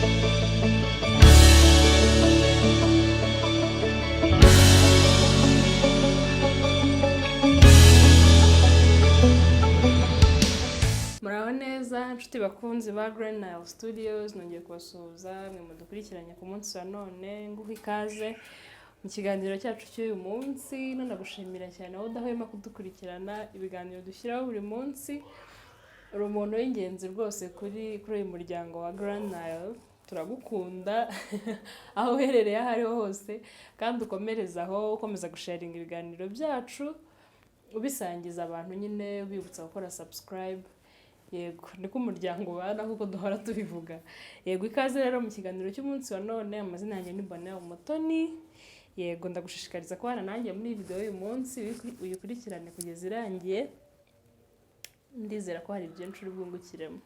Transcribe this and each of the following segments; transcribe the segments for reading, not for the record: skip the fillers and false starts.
Muraho neza, nshuti bakunzi ba Grand Nile Studios. Nongeye kubasuhuza mwe mudukurikiranye ku munsi wa none, nguha ikaze mu kiganiro cyacu cy'uyu munsi. Nanagushimira cyane wowe udahwema kudukurikirana ibiganiro dushyiraho buri munsi. Uri umuntu w'ingenzi rwose kuri uyu muryango wa Grand Nile. Turagukunda aho uherereye aho ariho hose, kandi ukomereze aho, ukomeza gusharinga ibiganiro byacu, ubisangiza abantu nyine, ubibutsa gukora subscribe. Yego, niko umuryango ubana kuko duhora tubivuga. Yego, ikaze rero mu kiganiro cy'umunsi wa none. Amazina yanjye ni Bonheur Umutoni. Yego, ndagushishikariza kubana nanjye muri iyi video y'uyu munsi, uyikurikirane kugeza irangiye. Ndizera ko hari byinshi uri bwungukiremo.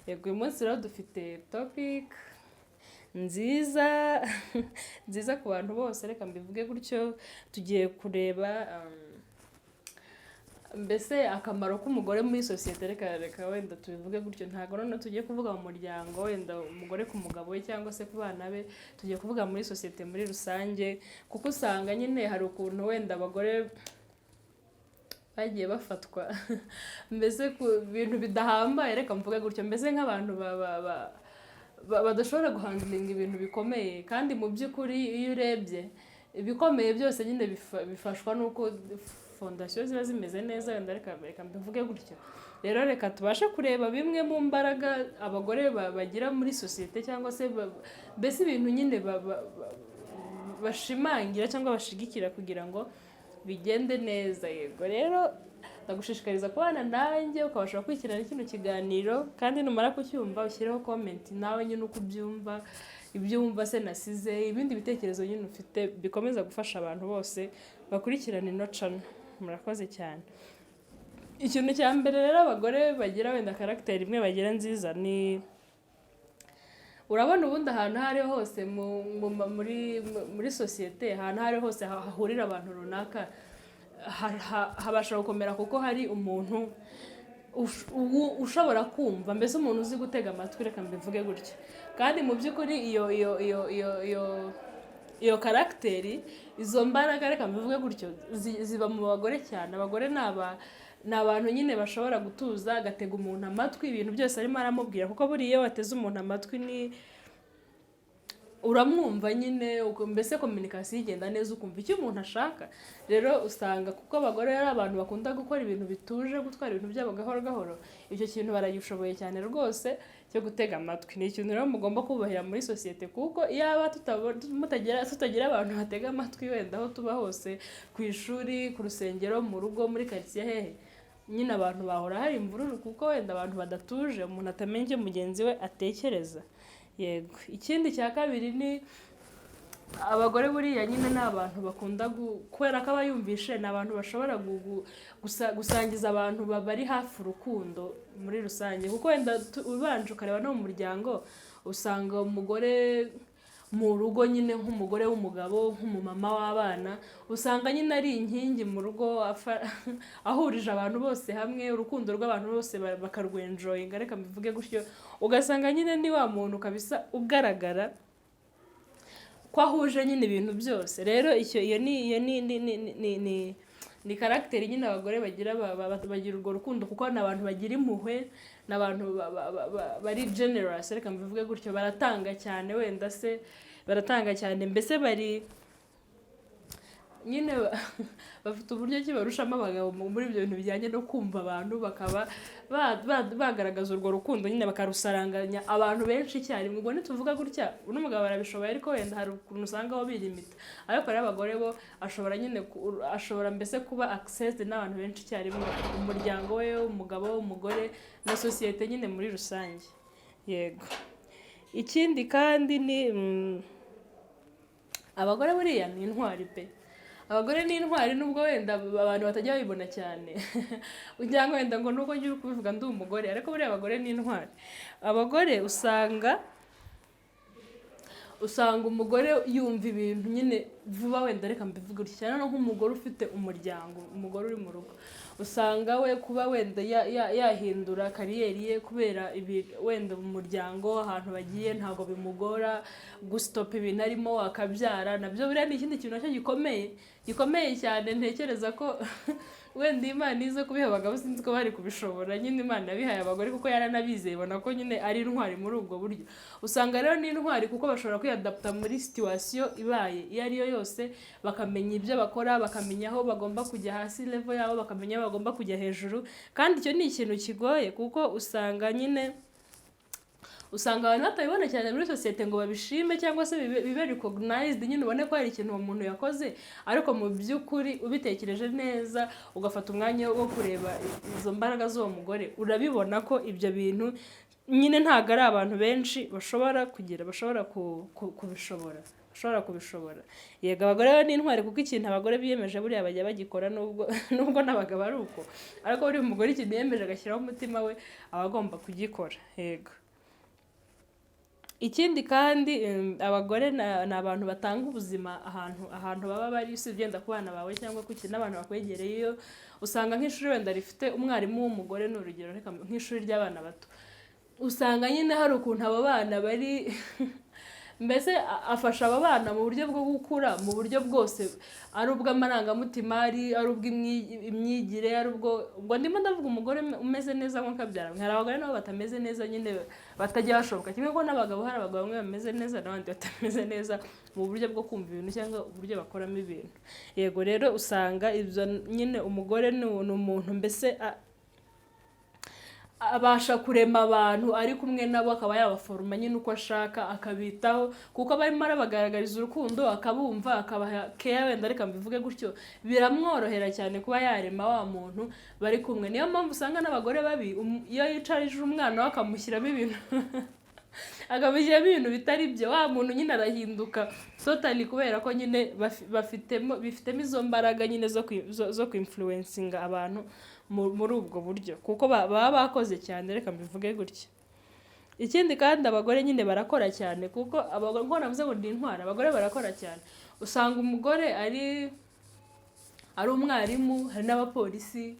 Yego, uyu munsi rero dufite topic nziza nziza ku bantu bose, reka mbivuge gutyo. Tugiye kureba mbese akamaro k'umugore muri sosiyete. Reka wenda tubivuge gutyo. Ntabwo noneho tugiye kuvuga mu muryango, wenda umugore ku mugabo we cyangwa se ku bana be. Tugiye kuvuga muri sosiyete muri rusange, kuko usanga nyine hari ukuntu wenda abagore bagiye bafatwa mbese ku bintu bidahambaye, reka mvuge gutyo, mbese nk'abantu badashobora guhandlinga ibintu bikomeye. Kandi mu by'ukuri iyo urebye, ibikomeye byose nyine bifashwa n'uko fondation ziba zimeze neza. Wenda reka mbivuge gutyo. Rero reka tubashe kureba bimwe mu mbaraga abagore bagira muri sosiyete, cyangwa se mbese ibintu nyine bashimangira cyangwa bashigikira kugira ngo bigende neza. Yego, rero ndagushishikariza kubana nanjye, ukabasha gukurikirana kino kiganiro, kandi numara kucyumva ushyireho comment nawe nyine uko ubyumva, ibyo wumva se nasize, ibindi bitekerezo nyine ufite bikomeza gufasha abantu bose bakurikirana ino channel. Murakoze cyane. Ikintu cya mbere rero abagore bagira, wenda caractère imwe bagira nziza, ni urabona ubundi ahantu aho ariho hose muri sosiyete, ahantu aho ariho hose hahurira abantu runaka, habasha gukomera kuko hari umuntu ushobora kumva, mbese umuntu uzi gutega amatwi, reka mbivuge gutya. Kandi mu by'ukuri iyo caractère, izo mbaraga, reka mbivuge gutyo, ziba mu bagore cyane. Abagore ni abantu nyine bashobora gutuza, agatega umuntu amatwi ibintu byose arimo aramubwira, kuko buriya iyo wateze umuntu amatwi ni uramwumva nyine, mbese communication igenda neza, ukumva icyo umuntu ashaka. Rero usanga kuko abagore ari abantu bakunda gukora ibintu bituje, gutwara ibintu byabo gahoro gahoro, icyo kintu baragishoboye cyane rwose cyo gutega amatwi. Ni ikintu rero mugomba kubahira muri sosiyete, kuko iyaba tutagira abantu batega amatwi, wenda aho tuba hose, ku ishuri, ku rusengero, mu rugo, muri karitsiye, hehe nyine, abantu bahora hari imvururu, kuko wenda abantu badatuje, umuntu atamenya icyo mugenzi we atekereza. Yego, ikindi cya kabiri ni abagore buriya nyine ni abantu bakunda, kubera ko aba yumvishe, ni abantu bashobora gusangiza abantu bari hafi urukundo muri rusange. Kuko wenda ubanje ukareba no mu muryango, usanga umugore mu rugo nyine, nk'umugore w'umugabo, nk'umumama w'abana, usanga nyine ari inkingi mu rugo, ahurije abantu bose hamwe, urukundo rw'abantu bose bakarwenjoyinga, reka mbivuge gutyo. Ugasanga nyine ni wa muntu kabisa ugaragara ko ahuje nyine ibintu byose. Rero icyo iyo ni iyo ni caractère nyine abagore bagira. Bagira urwo rukundo kuko ni abantu bagira impuhwe, ni abantu bari generous, reka mbivuge gutyo. Baratanga cyane, wenda se baratanga cyane, mbese bari nyine bafite uburyo ki barushamo abagabo muri ibyo bintu bijyanye no kumva abantu, bakaba bagaragaza urwo rukundo nyine, bakarusaranganya abantu benshi icyarimwe. Ubwo ntituvuga gutya n'umugabo arabishoboye, ariko wenda hari ukuntu usanga bo birimita. Ariko rero abagore bo ashobora nyine ashobora mbese kuba accessed n'abantu benshi icyarimwe: umuryango we, umugabo, umugore na sosiyete nyine muri rusange. Yego, ikindi kandi ni abagore buriya ni intwari pe. Abagore ni intwari, nubwo wenda abantu batajya babibona cyane, cyangwa wenda ngo nuko ngiye kubivuga ndi umugore, ariko buriya abagore ni intwari. Abagore usanga umugore yumva ibintu nyine vuba. Wenda reka mbivuge gutya, cyane no nk'umugore ufite umuryango, umugore uri mu rugo, usanga we kuba wenda yahindura career ye kubera ibi, wenda mu muryango ahantu bagiye, ntabwo bimugora gustopa ibintu arimo akabyara. Nabyo buriya ni ikindi kintu nacyo gikomeye, gikomeye cyane. Ntekereza ko wenda Imana iza kubiha abagabo, sinzi ko bari kubishobora. Nyine Imana yabihaye abagore kuko yaranabizeye, ibona ko nyine ari intwari muri ubwo buryo. Usanga rero ni intwari kuko bashobora kwiyadapta muri situation ibaye iyo ari yo yose, bakamenya ibyo bakora, bakamenya aho bagomba kujya hasi, level yabo, bakamenya aho bagomba kujya hejuru. Kandi icyo ni ikintu kigoye, kuko usanga nyine usanga abantu batabibona cyane muri sosiyete ngo babishime cyangwa se bibe recognized, nyine ubone ko hari ikintu uwo muntu yakoze. Ariko mu by'ukuri ubitekereje neza, ugafata umwanya wo kureba izo mbaraga z'uwo mugore, urabibona ko ibyo bintu nyine ntabwo ari abantu benshi bashobora kugira, bashobora kubishobora. Yego, abagore rero ni intwari, kuko ikintu abagore biyemeje buriya bajya bagikora, nubwo n'abagabo ari uko, ariko buriya umugore ikintu yiyemeje agashyiraho umutima we, aba agomba kugikora. Yego. Ikindi kandi, abagore ni abantu batanga ubuzima ahantu baba bari, usibye wenda ku bana bawe cyangwa ku kintu n'abantu bakwegereye. Iyo usanga nk'ishuri wenda rifite umwarimu w'umugore, ni urugero, reka nk'ishuri ry'abana bato, usanga nyine hari ukuntu abo bana bari mbese afasha aba bana mu buryo bwo gukura mu buryo bwose, ari ubw'amarangamutima, ari ubw'imyigire, ari ubwo ndimo ndavuga umugore umeze neza nk'uko abyara. Hari abagore nabo batameze neza nyine, batajya bashoboka kimwe ko n'abagabo, hari abagabo bamwe bameze neza n'abandi batameze neza mu buryo bwo kumva ibintu cyangwa uburyo bakoramo ibintu. Yego, rero usanga ibyo nyine umugore ni umuntu mbese abasha kurema abantu ari kumwe nabo, akaba yabaforoma nyine uko ashaka, akabitaho kuko aba arimo arabagaragariza urukundo, akabumva, akabaha keya. Wenda reka mbivuge gutyo, biramworohera cyane kuba yarema wa muntu bari kumwe. Niyo mpamvu usanga n'abagore babi, iyo yicarije umwana we akamushyiramo ibintu bitari byo, wa muntu nyine arahinduka totally, kubera ko nyine bafitemo bifitemo izo mbaraga nyine zo kwinfluencinga abantu muri ubwo buryo, kuko baba bakoze cyane, reka mbivuge gutya. Ikindi kandi, abagore nyine barakora cyane, kuko abagore, nk'uko navuze ngo ni intwari, abagore barakora cyane. Usanga umugore ari umwarimu, hari n'abapolisi,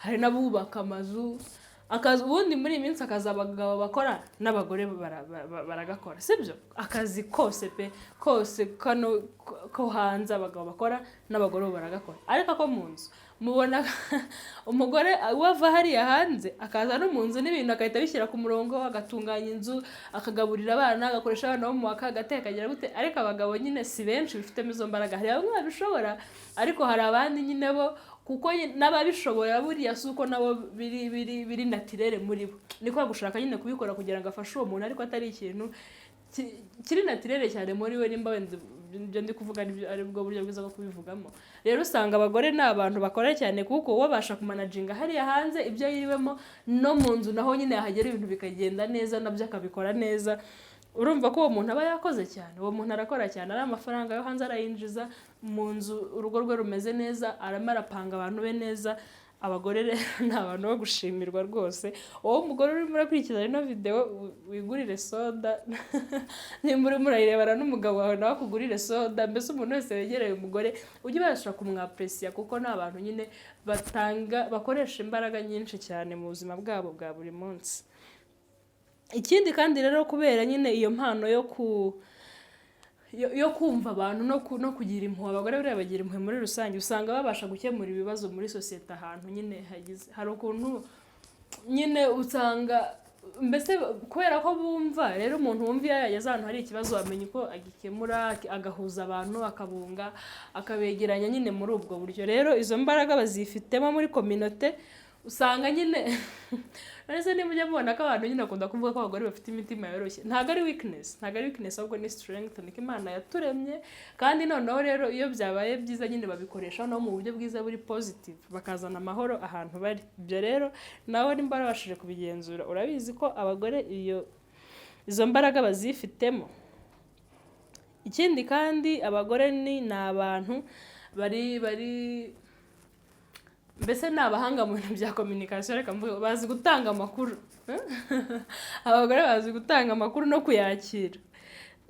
hari n'abubaka amazu. Akazi ubundi muri iyi minsi, akazi abagabo bakora n'abagore baragakora, sibyo? Akazi kose pe, kose kano ko hanze abagabo bakora n'abagore bo baragakora. Ariko ako mu nzu, mubona umugore we ava hariya hanze akaza no mu nzu n'ibintu agahita abishyira ku murongo, agatunganya inzu, akagaburira abana, agakoresha abana bo mu waka, agateka, akagira gute. Ariko abagabo nyine si benshi bifitemo izo mbaraga. Hari bamwe babishobora, ariko hari abandi nyine bo kuko n'ababishobora buriya si uko nabo biri naturel muri bo. Ni kwa gushaka nyine kubikora kugira ngo afashe uwo muntu, ariko atari ikintu kiri naturel cyane muri we, nimba wenda ibyo ndi kuvuga ari bwo buryo bwiza bwo kubivugamo. Rero usanga abagore ni abantu bakora cyane, kuko babasha kumanaginga hariya hanze ibyo yiriwemo, no mu nzu naho nyine yahagera ibintu bikagenda neza, nabyo akabikora neza. Urumva ko uwo muntu aba yakoze cyane. Uwo muntu arakora cyane, ari amafaranga yo hanze arayinjiza, mu nzu urugo rwe rumeze neza, arimo arapanga abantu be neza. Abagore rero ni abantu bo gushimirwa rwose. Wowe umugore urimo urakurikiza ino videwo, wigurire soda. Nimba urimo urayirebana n'umugabo wawe, nawe akugurire soda. Mbese umuntu wese wegereye umugore, ujye ubasha kumwapprécia, kuko ni abantu nyine batanga, bakoresha imbaraga nyinshi cyane mu buzima bwabo bwa buri munsi. Ikindi kandi rero, kubera nyine iyo mpano yo kumva abantu no kugira impuhwe, abagore buriya bagira impuhwe muri rusange, usanga babasha gukemura ibibazo muri sosiyete ahantu nyine hagize hari ukuntu nyine usanga mbese kubera ko bumva. Rero umuntu wumva, iyo yageze ahantu hari ikibazo, amenya uko agikemura, agahuza abantu, akabunga, akabegeranya nyine muri ubwo buryo. Rero izo mbaraga bazifitemo muri communauté. Usanga nyine none niba ujya mubona ko abantu nyine bakunda kuvuga ko abagore bafite imitima yoroshye, ntabwo ari weakness, ntabwo ari weakness, ahubwo ni strength, niko Imana yaturemye. Kandi noneho rero iyo byabaye byiza nyine babikoresha no mu buryo bwiza buri positive, bakazana amahoro ahantu bari. Ibyo rero nawe nimba warabashije kubigenzura, urabizi ko abagore izo mbaraga bazifitemo. Ikindi kandi, abagore ni abantu bari mbese ni abahanga mu bintu bya communication, reka mvuge bazi gutanga amakuru. Abagore bazi gutanga amakuru no kuyakira.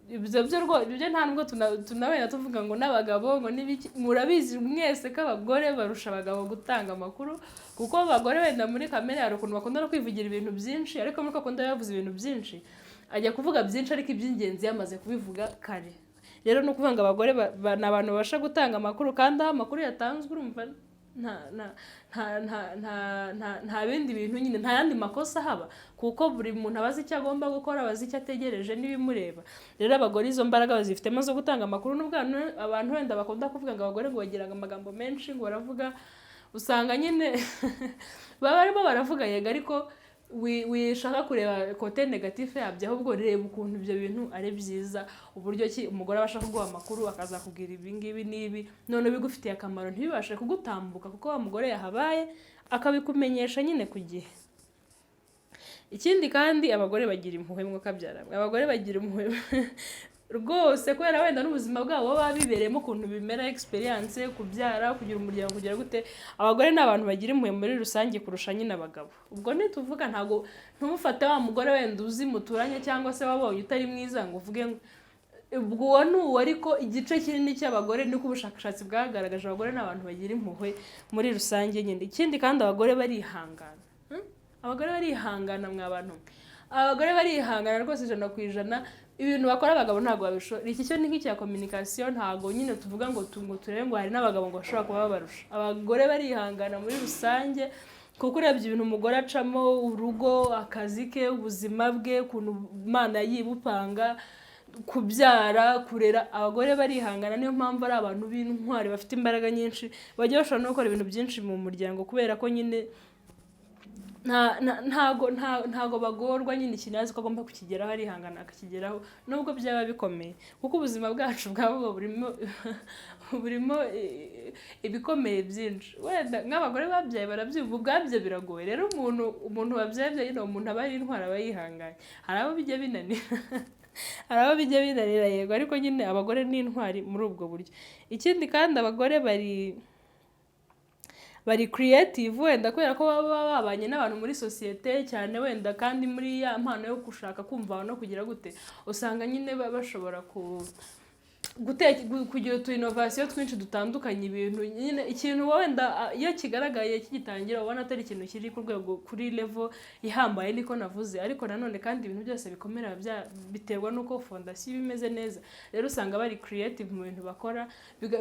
Ibyo byo ibyo nta nubwo tunabenda tuvuga ngo n'abagabo ngo n'ibiki. Murabizi mwese ko abagore barusha abagabo gutanga amakuru, kuko abagore wenda muri kamere hari ukuntu bakunda no kwivugira ibintu byinshi, ariko muri ko akunda yavuze ibintu byinshi, ajya kuvuga byinshi ariko iby'ingenzi yamaze kubivuga kare. Rero ni ukuvuga ngo abagore ni abantu babasha gutanga amakuru, kandi aho amakuru yatanzwe urumva nta nta nta nta nta nta nta bindi bintu nyine, nta yandi makosa ahaba, kuko buri muntu aba azi icyo agomba gukora, aba azi icyo ategereje n'ibimureba. Rero abagore izo mbaraga bazifitemo zo gutanga amakuru, nubwo abantu wenda bakunda kuvuga ngo abagore ngo bagira amagambo menshi, ngo baravuga, usanga nyine baba barimo baravuga, yego, ariko wishaka kureba côté négatif yabyo, ahubwo reba ukuntu ibyo bintu ari byiza, uburyo ki umugore abasha kuguha amakuru, akazakubwira ibi ngibi n'ibi, none bigufitiye akamaro ntibibashe kugutambuka, kuko wa mugore yahabaye akabikumenyesha nyine ku gihe. Ikindi kandi, abagore bagira impuhwe. Mwuka abagore bagira impuhwe rwose, kubera wenda n'ubuzima bwabo baba bibereyemo ukuntu bimera, experience, kubyara, kugira umuryango, kugira gute. Abagore ni abantu bagira impuhwe muri rusange kurusha nyine abagabo. Ubwo nituvuga, ntabwo ntumufate wa mugore wenda uzi muturanye cyangwa se wabonye utari mwiza ngo uvuge ngo ubwo uwo ni uwo, ariko igice kinini cy'abagore, niko ubushakashatsi bwagaragaje, abagore ni abantu bagira impuhwe muri rusange nyine. Ikindi kandi, abagore barihangana. Abagore barihangana, mwa bantu mwe. Abagore barihangana rwose 100%. Ibintu bakora abagabo ntabwo babishobora. Iki cyo ni nk'icya communication, ntabwo nyine tuvuga ngo ngo turebe ngo hari n'abagabo ngo bashobora kuba babarusha. Abagore barihangana muri rusange, kuko urebye ibintu umugore acamo, urugo, akazi ke, ubuzima bwe, ukuntu Imana yibupanga, kubyara, kurera, abagore barihangana. Niyo mpamvu ari abantu b'intwari, bafite imbaraga nyinshi, bajya bashobora no gukora ibintu byinshi mu muryango, kubera ko nyine ntago bagorwa nyine. Ikintu azi ko agomba kukigeraho, arihangana akakigeraho nubwo byaba bikomeye, kuko ubuzima bwacu bwaba burimo ibikomeye byinshi. Wenda nk'abagore babyaye barabyumva, ubwabyo biragoye. Rero umuntu wabyaye nyine, umuntu aba ari intwari, aba yihanganye. Hari abo bijya binanira, hari abo bijya binanira, yego, ariko nyine abagore ni intwari muri ubwo buryo. Ikindi kandi, abagore bari creative, wenda kubera ko baba babanye n'abantu muri sosiyete cyane, wenda kandi muri ya mpano yo gushaka kumva no kugira gute, usanga nyine bashobora kugira utu innovation twinshi dutandukanye. Ibintu nyine, ikintu wenda iyo kigaragaye kigitangira ubona atari ikintu kiri ku rwego, kuri level ihambaye, niko navuze, ariko nanone kandi ibintu byose bikomera biterwa n'uko fondation iba imeze neza. Rero usanga bari creative mu bintu bakora,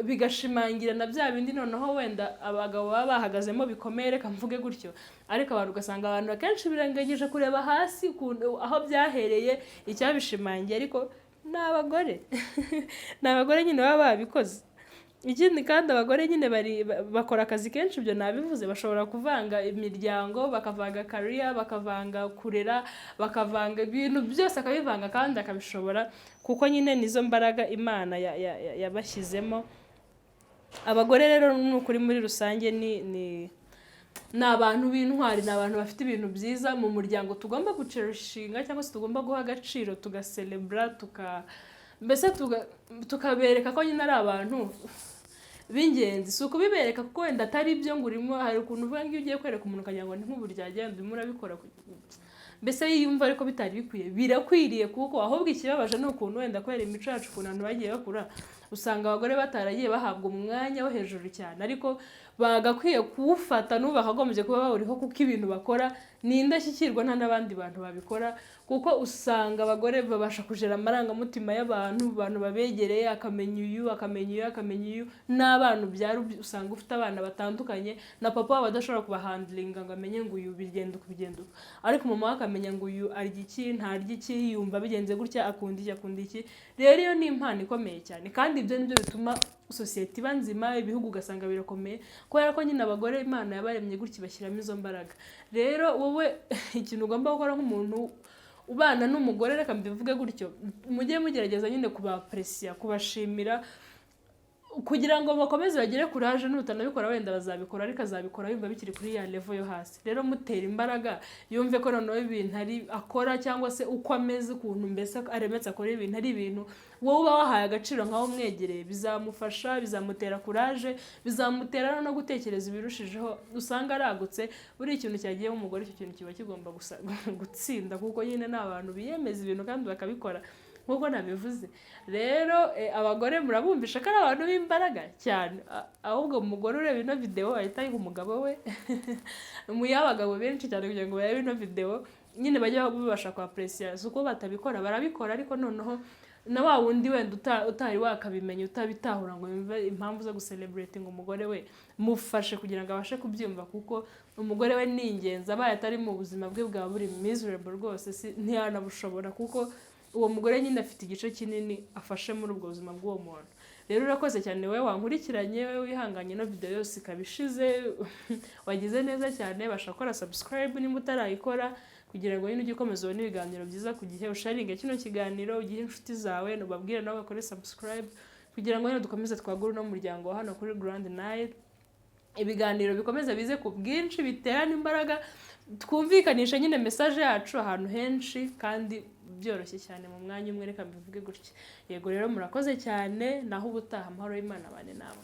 bigashimangira na bya bindi noneho wenda abagabo baba bahagazemo bikomeye, reka mvuge gutyo. Ariko abantu, ugasanga abantu akenshi birengagije kureba hasi ukuntu aho byahereye, icyabishimangiye, ariko ni abagore, ni abagore nyine baba babikoze. Ikindi kandi, abagore nyine bakora akazi kenshi, ibyo nabivuze. Bashobora kuvanga imiryango, bakavanga career, bakavanga kurera, bakavanga ibintu byose, akabivanga kandi akabishobora, kuko nyine nizo mbaraga Imana yabashyizemo. Abagore rero ni ukuri muri rusange ni abantu b'intwari, ni abantu bafite ibintu byiza mu muryango tugomba gucherishinga cyangwa se tugomba guha agaciro, tugacelebra, mbese tukabereka ko nyine ari abantu b'ingenzi. Si ukubibereka kuko wenda atari ibyo ngo urimo, hari ukuntu uvuga ngo iyo ugiye kwereka umuntu ukagira ngo ni nk'uburyarya, urimo urabikora mbese yiyumva, ariko bitari bikwiye. Birakwiriye, kuko ahubwo ikibabaje ni ukuntu wenda kubera imico yacu, ukuntu abantu bagiye bakura, usanga abagore bataragiye bahabwa umwanya wo hejuru cyane, ariko bagakwiye kuwufata n'ubu bakagombye kuba bawuriho, kuko ibintu bakora ni indashyikirwa, nta n'abandi bantu babikora. Kuko usanga abagore babasha kujera amarangamutima y'abantu, abantu babegereye, akamenya uyu, akamenya uyu, akamenya uyu, n'abana ubyara, usanga ufite abana batandukanye na papa wabo adashobora kubahandlinga ngo amenye ngo uyu bigenda uku, bigenda uku, ariko mama we akamenya ngo uyu arya iki, ntarya iki, yumva bigenze gutya, akunda iki, akunda iki. Rero iyo ni impano ikomeye cyane, kandi ibyo nibyo bituma sosiyete iba nzima, ibihugu ugasanga birakomeye, kubera ko nyine abagore Imana yabaremye gutya, ibashyiramo izo mbaraga. Rero wowe ikintu ugomba gukora nk'umuntu ubana n'umugore, reka mbivuge gutyo, mujye mugerageza nyine kubapprécia, kubashimira, kugira ngo bakomeze bagere courage. Nutanabikora wenda bazabikora, ariko azabikora yumva bikiri kuri ya level yo hasi. Rero mutera imbaraga, yumve ko noneho ibintu ari akora cyangwa se uko ameze, ukuntu mbese aremetse akora ibintu, ari ibintu wowe uba wahaye agaciro nkaho umwegereye. Bizamufasha, bizamutera courage, bizamutera no gutekereza ibirushijeho, usanga aragutse. Buriya ikintu cyagiyemo umugore, icyo kintu kiba kigomba gusa gutsinda, kuko nyine ni abantu biyemeza ibintu kandi bakabikora. Nk'uko nabivuze rero, abagore murabumvisha ko ari abantu b'imbaraga cyane. Ahubwo umugore ureba ino videwo ahita ayiha umugabo we, muyihe abagabo benshi cyane kugira ngo barebe ino videwo nyine, bajye babasha kwapprécier. Si uko batabikora, barabikora, ariko noneho na wa wundi wenda utari wakabimenya, utabitahura ngo yumve impamvu zo gucelebrating umugore we, mufashe kugira ngo abashe kubyumva, kuko umugore we ni ingenzi. Abaye atari mu buzima bwe bwa buri miserable rwose, ntiyanabushobora, kuko uwo mugore nyine afite igice kinini afashe muri ubwo buzima bw'uwo muntu. Rero urakoze cyane wowe wankurikiranye, wowe wihanganye ino video yose ikaba ishize, wagize neza cyane. Basha gukora subscribe nimba utarayikora, kugira ngo nyine ujye ukomeza ubone ibiganiro byiza ku gihe. Usharinge kino kiganiro, ugihe inshuti zawe, ubabwire nabo bakore subscribe, kugira ngo nyine dukomeze twagure uno muryango wa hano kuri Grand Night, ibiganiro bikomeze bize ku bwinshi, biterane imbaraga, twumvikanisha nyine message yacu ahantu henshi kandi byoroshye cyane mu mwanya umwe. Reka mbivuge gutya. Yego rero, murakoze cyane, naho ubutaha. Amahoro y'Imana abane namwe.